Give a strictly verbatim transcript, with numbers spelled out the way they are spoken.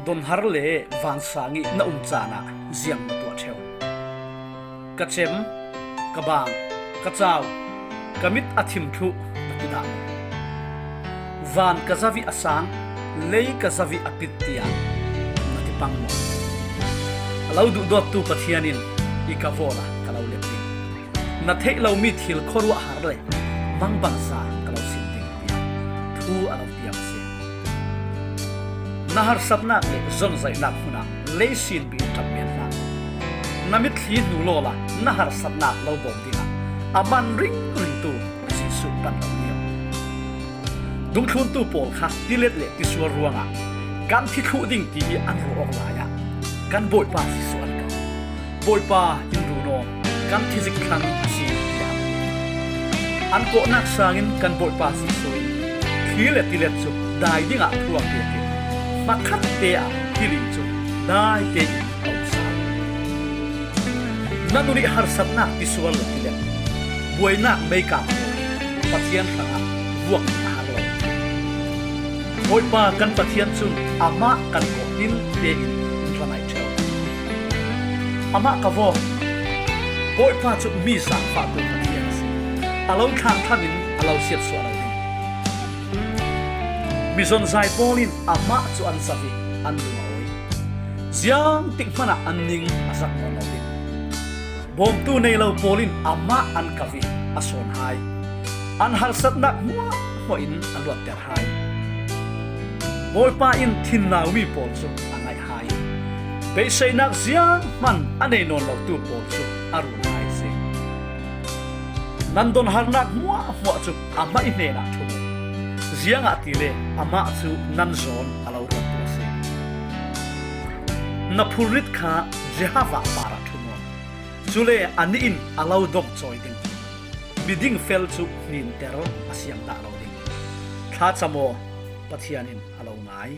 Donhar le vansang ih na um caan ah ziang na tuah ṭheu? Ka cem, ka baang, ka cau, ka mit a thim thluh na ti dah maw? Van ka zavih a sang, lei ka zavih a pit tiah na ti pang maw? A lo duhdawttu Pathian in i ka vawl ah ka lo lep ding. Na theih lomi thil khuaruahhar le mangbangza ka lo sim ding, tiah thu a lo piak a si. Na harsatnak le zonzaihnak hmunah lei sin bik in ṭap men hlah. Na mitthli hnu lawla na harsatnak lo bawm dingah a man ringringtu Jesuh pan lo liam. Dungthluntu pawl kha tilet le tisual ruangah kan thi thluh ding ti ih an ruah awk lai-ah kan Bawipa Jesuh an kal. Bawipa, in run aw, kan thizik thlang a si, tiah an ti. An kawhnak sangin kan Bawipa Jesuh in thli le tilet cu dai dingah thu a pek ih hmakhatte ah hi ling cu daite in a um sal. Na nun ih harsatnak tisual le tilet, buainak meikap pawl hi Pathian hrangah vuak a har lo. Bawipa kan Pathian cun amah kan kawh nin tein in hlanai ṭheu. Amah ka vawng, Bawipa cu mi zaangfahtu Pathian a si. A lo thlangthlang in a lo siatsuah lo ding. Mizonzai pawl in amah cu an zak ih an lung a awi. Ziangtik hmanah an ning a zak nawn lo ding. Bawmtu nei lo pawl in amah an kap ih a sawn hai. An harsatnak hmuahhmuah in a luatter hai. Bawipa in thinnaumi pawl cu a ngaih hai. Beiseinak zianghman a nei nawn lotu pawl cu a run hai a si. Nan donharnak hmuahhmuah cu amah ih hnenah ṭhum uh, ziangahtile amah cu nan zawn a lo ruattu a si. Na phurrit kha Jehovah parah ṭhum aw, cule anih in a lo dongcawi ding. Miding fel cu ninter a siang dah lo ding. Thlacam aw, Pathian in a lo ngai.